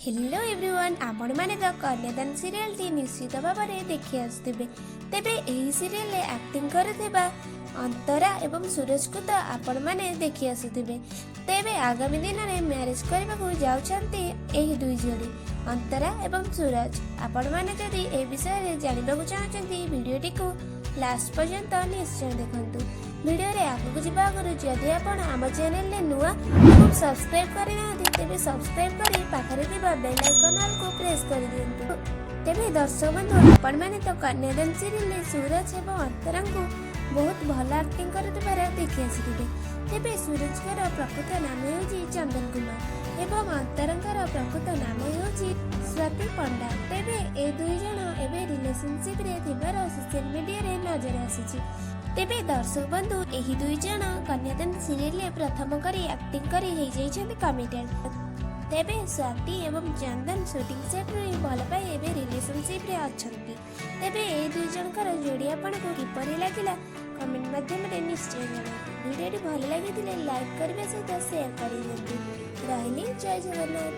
Hello everyone, ଆପଣମାନେ ତ କନ୍ୟାଦାନ ସିରିଏଲଟି ନିଶ୍ଚିତ ଭାବରେ ଦେଖି ଆସୁଥିବେ। ତେବେ ଏହି ସିରିଏଲରେ ଆକ୍ଟିଂ କରୁଥିବା ଅନ୍ତରା ଏବଂ ସୁରଜକୁ ତ ଆପଣମାନେ ଦେଖି ଆସୁଥିବେ। ତେବେ ଆଗାମୀ ଦିନରେ ମ୍ୟାରେଜ କରିବାକୁ ଯାଉଛନ୍ତି ଏହି ଦୁଇ ଯୋଡ଼ି, ଅନ୍ତରା ଏବଂ ସୁରଜ। ଆପଣମାନେ ଯଦି ଏ ବିଷୟରେ ଜାଣିବାକୁ ଚାହୁଁଛନ୍ତି, ଭିଡ଼ିଓଟିକୁ ଲାଷ୍ଟ ପର୍ଯ୍ୟନ୍ତ ନିଶ୍ଚୟ ଦେଖନ୍ତୁ। ଭିଡ଼ିଓରେ ଆଗକୁ ଯିବା ଆଗରୁ ଯଦି ଆପଣ ଆମ ଚ୍ୟାନେଲରେ ନୂଆ ଏବଂ ସବସ୍କ୍ରାଇବ୍ କରିନାହାନ୍ତି, ତେବେ ସବସ୍କ୍ରାଇବ୍ କରି ପାଖରେ ଥିବା ବେଲ୍ ଆଇକନ୍ ଅଲ୍କୁ ପ୍ରେସ୍ କରିଦିଅନ୍ତୁ। ତେବେ ଦର୍ଶକ ବନ୍ଧୁ, ଆପଣମାନେ ତ କନ୍ୟାଦାନ ସିରିଏଲରେ ସୁରଜ ଏବଂ ଅନ୍ତରାଙ୍କୁ ବହୁତ ଭଲ ଆକ୍ଟିଂ କରୁଥିବାର ଦେଖି ଆସିଥିବେ। ତେବେ ସୁରଜଙ୍କର ପ୍ରକୃତ ନାମ ହେଉଛି ଚନ୍ଦନ କୁମାର ଏବଂ ଅନ୍ତରାଙ୍କର ପ୍ରକୃତ ନାମ ହେଉଛି ସ୍ୱାତି ପଣ୍ଡା। ତେବେ ଏ ଦୁଇ ଜଣ ଏବେ ରିଲେସନସିପରେ ଥିବାର ସୋସିଆଲ ମିଡିଆରେ ନଜର ଆସିଛି। ତେବେ ଦର୍ଶକ ବନ୍ଧୁ, ଏହି ଦୁଇ ଜଣ କନ୍ୟାଦାନ ସିରିଏଲରେ ପ୍ରଥମ କରି ଆକ୍ଟିଂ କରି ହେଇଯାଇଛନ୍ତି କମିଟେଡ୍। ତେବେ ସ୍ୱାତି ଏବଂ ଚନ୍ଦନ ସୁଟିଂ ସେଟ୍ରୁ ହିଁ ଭଲ ପାଇ ଏବେ ରିଲେସନସିପରେ ଅଛନ୍ତି। ତେବେ ଏହି ଦୁଇ ଜଣଙ୍କର ଯୋଡ଼ି ଆପଣଙ୍କୁ କିପରି ଲାଗିଲା, କମେଣ୍ଟ ମାଧ୍ୟମରେ ନିଶ୍ଚୟ ଜଣାନ୍ତୁ। ଭିଡ଼ିଓଟି ଭଲ ଲାଗିଥିଲେ ଲାଇକ୍ କରିବା ସହିତ ସେୟାର କରିଦିଅନ୍ତୁ। ରହିଲି, ଜୟ ଜଗନ୍ନାଥ।